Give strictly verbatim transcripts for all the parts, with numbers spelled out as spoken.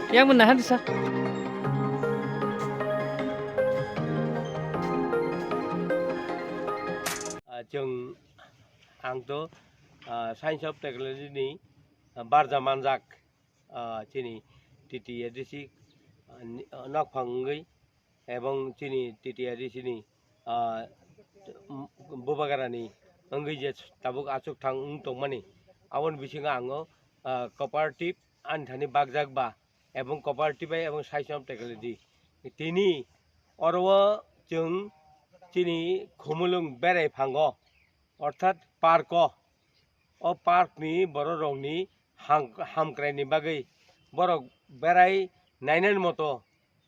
Yang mana hadisa? Ah, chwng, ang to, ah, Science of Technology ni, ah, barja manjak, ah, chini T T A D C, ah, ni, ah, nokphang wngwi, ebong chini T T A D C ni, ah, m-, bubagrani wngwi je tabuk achuk thang wng tongmani, aboni bisingo ang o, ah, cooperative ani thani bakjak ba, ebong cooperative bai ebong Science of Technology. Tini oro o chwng chini Khumulwng berai phango, orthat park o, o park ni borok rok ni ham-, hamkrai ni bagwi borok berai nainani moto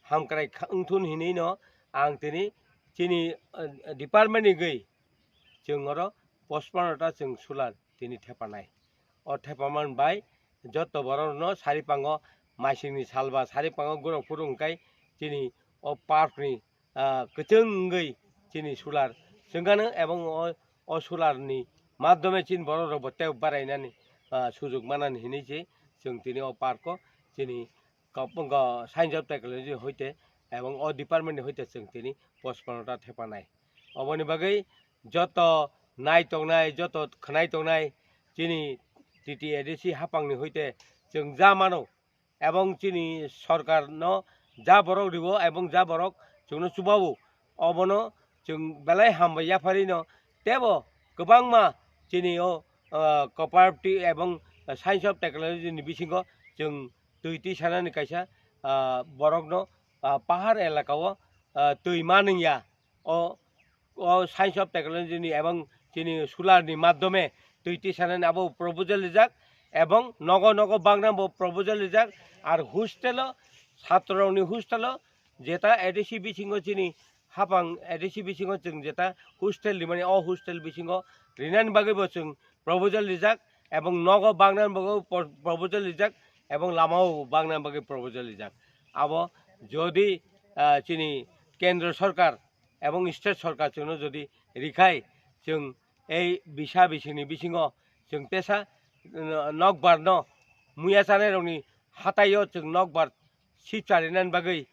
hamkrai kha-, wngthun hinwi no ang tini chini, eh, department ni gwi chwng oro pochpanno ta chwng solar tini thepanai. O thepaman bai joto borok no sari pango maising ni sal ba sari pango gorok phuru hwnkhe chini o park ni, ah, kwchwng wngwi chini solar chwngano ebong o, o solar ni madhyome chini borok rok bo tei barainani, ah, sujok manani hinwi se chwng tini o park o chini kop-, go Science of Technology hoite ebong o department ni hoite chwng tini pochpanno ta thepanai. Oboni bagwi joto nai tongnai, joto khwnai tongnai chini T T A D C hapang ni hoite chwng ja mano ebong chini sorkar no ja borok riwo ebong ja borok chwngno chubawo, obono chwng belai hambai yapharino tebo kwbangma chini o, ah, cooperative ebong Science of Technology ni bisingo chwng twi twi sanani kaisa, ah, borokno, ah, pahar elaka o, ah, twi manwngya. O, o Science of Technology ni ebong chini solar ni madhyome twi tisanani abo proposal rijak ebong nogo nogo bagna bo proposal rijak. Ar hostel o chhatro rokni hostel o jeta A D C bisingo chini hapang A D C bisingo chwng jeta hostel rimani o hostel bisingo rinani bagwi bo chwng proposal rijak ebong nogo bagna bagwi pro-, proposal rijak ebong lama o bagna bagwi proposal rijak. Abo jodi, ah, chini kendro sorkar ebong state sorkar chwngno jodi rikhai, chwng ei bisa bisingni bisingo chwng tesa, uh, nokbar no muya chanai rokni hatai o chwng nokbar sip charinani bagwi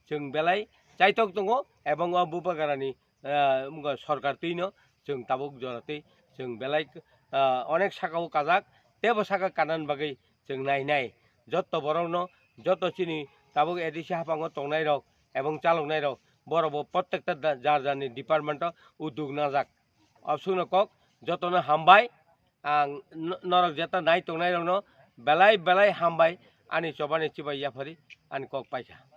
chwng belai chaitok tongo ebong o bubagrani, uh, sorkar twino chwng tabuk jora twi chwng belai, uh, onek saka o kajak tebo saka kanani bagwi chwng nai nai. Jotto borokno, jotto chini tabuk A D C haphango tongnairok ebong chaloknairok, borok bo prottekta da-, jar jarni department o uduk najak. Obsukno kok jotono hambai, ang no-, norok jeta nai tongnairokno belai belai hambai, ani chobani chibai yaphari ani kok paikha.